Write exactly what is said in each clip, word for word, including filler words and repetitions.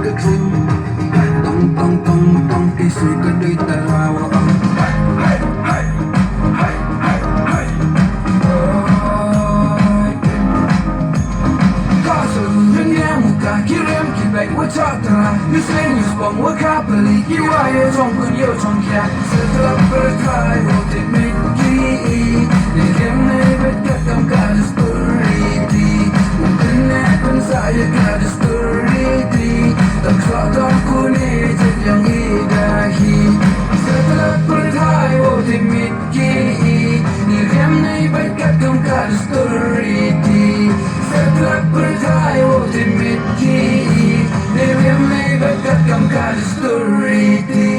Tong tong tong tong ki sui ka dei tara wa ong. Ka sui rynïang ka ki rem ki bek wa cha tara. Yu seng yu spong wa ka peli ki wa ye chong kun yo chong kia. Sa tlap pyrthai wa te mit ki i. Ne rem ne bet ka kam ka dustur riti. U kene pynsa ya ka dustur riti. Tang sa tang kune jet yang i da hi. Sa tlap pyrthai wa te mit ki i. Ne rem ne bet ka kam ka dustur riti. Sa tlap pyrthai wa te mit ki i. Ne rem ne bet ka kam ka dustur riti.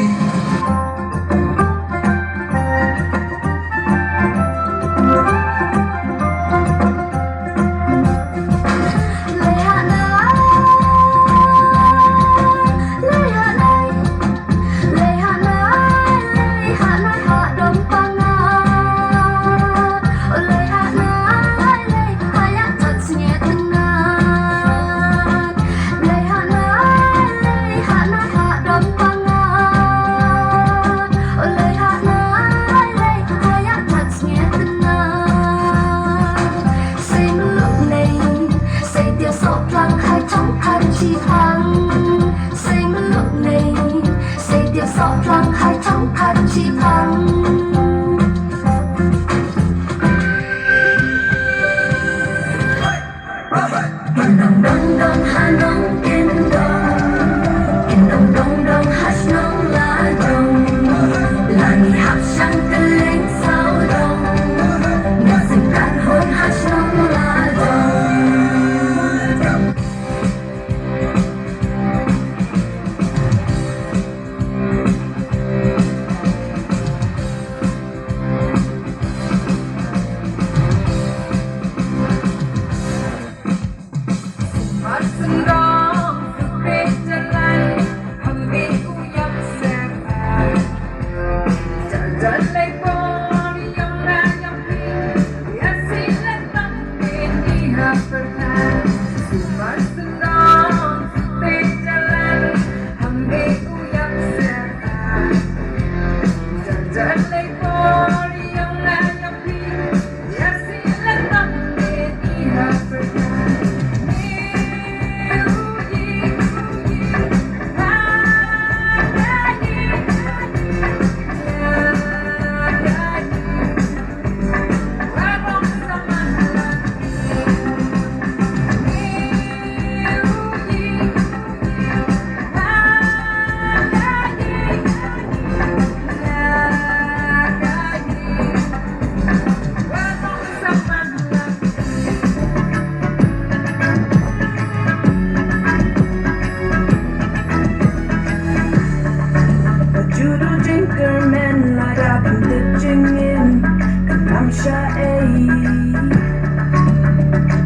Judo jingkyrmen lada pyntit jingim kynam sha ei.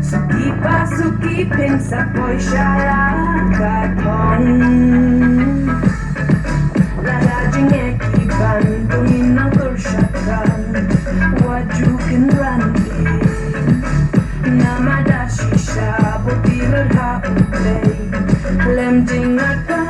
Suki pa suki phin sa poi sha la ka thong. Lada jingeh ki ban to ngin nang tur sha kan. Wat ju kynran ti. Namar da shisha boti lur ha U Blei. Lem jingrat ka